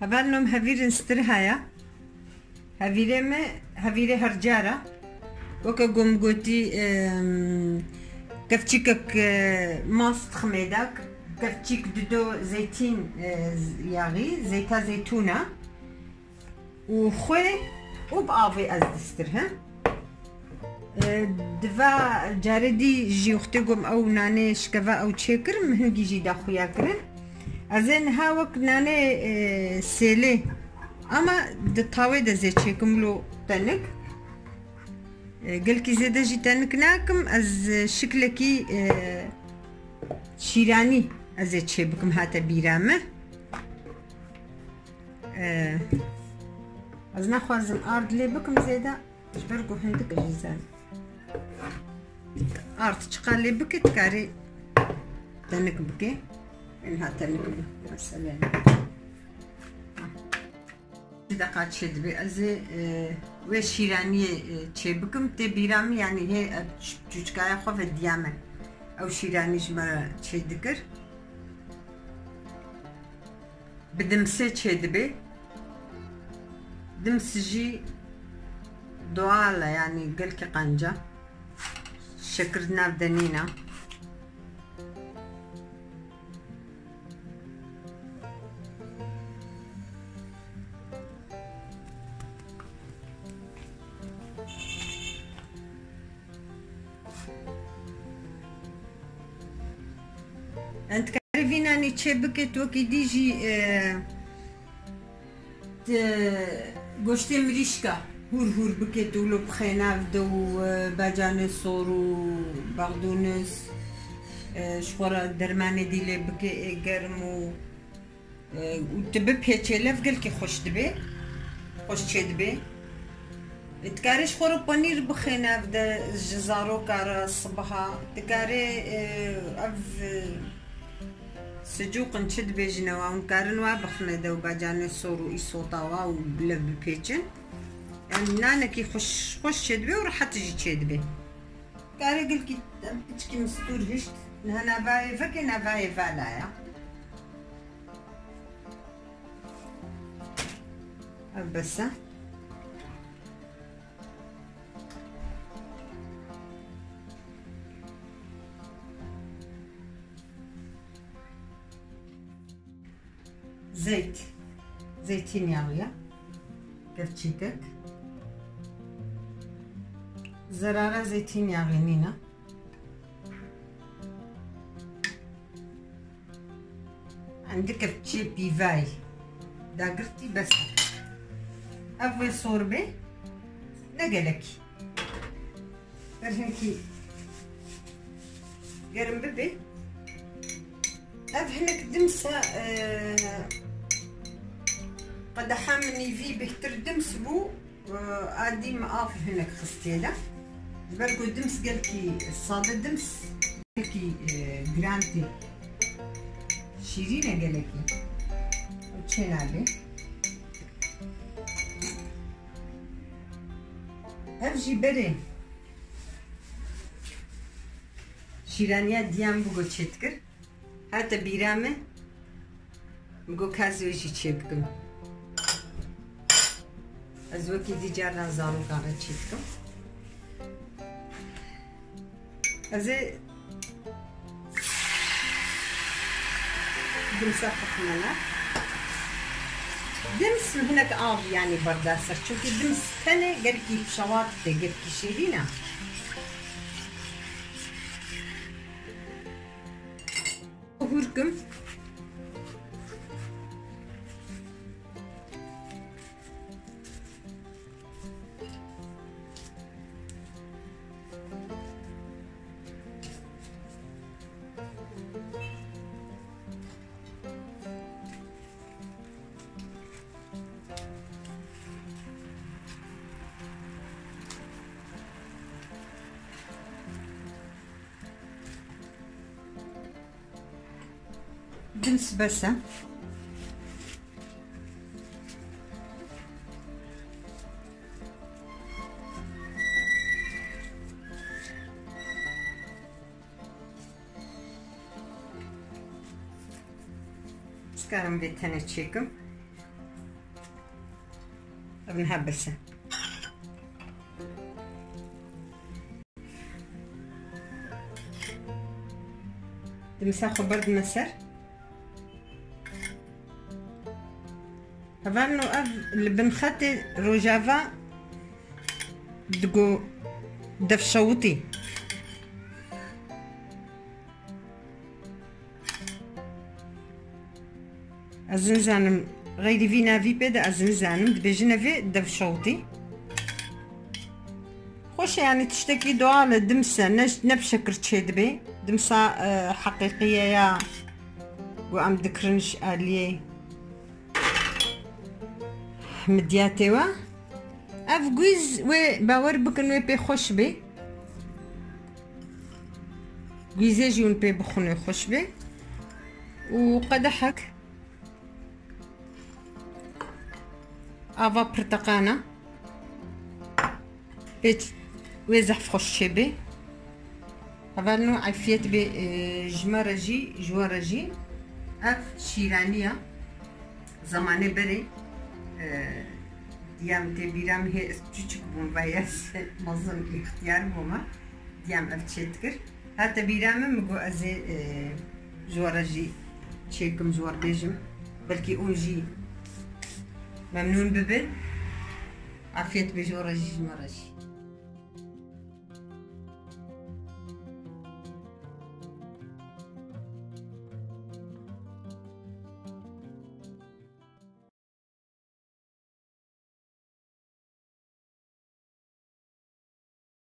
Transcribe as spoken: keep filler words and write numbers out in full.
Hevalno, em hevîrin stir haya. Hevîrê me, hevîrê hercara. Weke ku min gotî, em, kevçîkek, e, mast dixim êda, kevçîk dido zeytîn, e, z-, yaxî, zeyta zeytûna. Û xwê û bi avê ez distirhim. E, diva carê dî jî wextê ku min ew nanê şikeva ew çêkir, min hingî jî da xuya kirin. Ez ê niha wek nanê, e, sêlê, ama di tawê de zê çêkim lo tenik. E, gelkî zêde jî tenik nakim, ez şiklekî, e, şîranî ez ê çêbikim hate bîra me. E, ez naxwazim ard lê bikim zêde, ji ber ku hindik e jî zen. Ard çiqa lê bike, dikarê tenik bike. Ên ha tenik bû, mesele ne. Çi deqa çê dibe, ez ê, e, wê şîraniyê, e, çê bikim, tê bîra min, yanî hê ev çû-, çûçikaya xwe ve diya me. Ew şîranî ji me re çê dikir. Bi dimsê çêdibe. Dims jî doğal e, yanî gelkî qenc e. Şekir di nav de nîne. Em dikarê vî nanî çê bikê, wekî dî jî, e, di goştê mirîşka hûr hûr bikê, tu wilo bixê nav de û, e, bacanê sor û baxdûnis, e, ji xwe re dermanê dî lê bikê, ê germ û Û tu bipêçê lev gelkî xweş dibê, xweş çê dibê. Dikarê ji xwe re panîr bixê nav de ji zaroka re sibiha. Dikarê, e, ev, e, sicûqin çi dibêjine wan, karin wa bixine de û bacanê sor û îsota wa û lev bipêçin. Yanî nanekî xweş, xweş çê dibê û rehet jî çê dibê. Karê gilkî em piçkî mistûr hişt. Niha navayê veke navayê vala ya. Ev bes e. Zeyt. Zeytînyağ ya. Kevçîkek. Zerara zeytînyağê nîne. Em di kevçî pîvayî dagirtî bes e. Ev wê sor bê. Ne gelekî. Ber hinkî germ bibe. Ev hinek dims e, e, qedeha min nîvî bêhtir dims bû, e, a dî min av hinek xist tê de. Ji ber ku dims gelkî sade dims, gelkî, e, giran tê. Şîrîn e gelekî. Ew çê nabe. Ev jî berê. Şîraniya diyan bigo çêdikir. Hate bîra min, min got ka ez wê jî çêbikim. Ez wekî dî carna zarokan re çêdikim. Ez ê dimsa bixime nav. Dims hinek av yanî berda ser. Çunkî dims tenê gelkî şewat tê, gelkî şêrîn e. Hûr kim. Dims bes e. Ez karim vê tenê çêkim. Ev niha bes e. Dimsa xwe berdime ser. Hevalno, ev li bin xetê Rojava digo devşewitî. Ez nizanim, xeyrî vî navî pê de ez nizanim, dibêjine vê devşewitî. Xweş e, yanî tiştekî doğal e, dimse, ne, ne bi şekir çêdibe. Dimsa, e, heqîqî ye ya ku em dikirin ji aliyê midyatê we. Ev gwîz wê, bawer bikin, wê pê xweş bê. Gwîzê jî hûn pê bixwin, wê xweş bê. Û qedehek ava pirteqana. Pêç wê zehf xweş çêbê. Hevalno, efiyet bê, e, ji me re jî, ji we re jî. Ev şîranî ya. Zemanê berê, e, diya min tê bîra min, hê ez çûçik bûm, vay ez mezin, îxtiyar bûme. Diya min ev çêdikir. Hate bîra min, min got ez ê, e, ji we re jî çêkim, ji we re bêjim. Belkî hûn jî memnûn bibin. Afiyet bê ji we re jî, ji me re jî.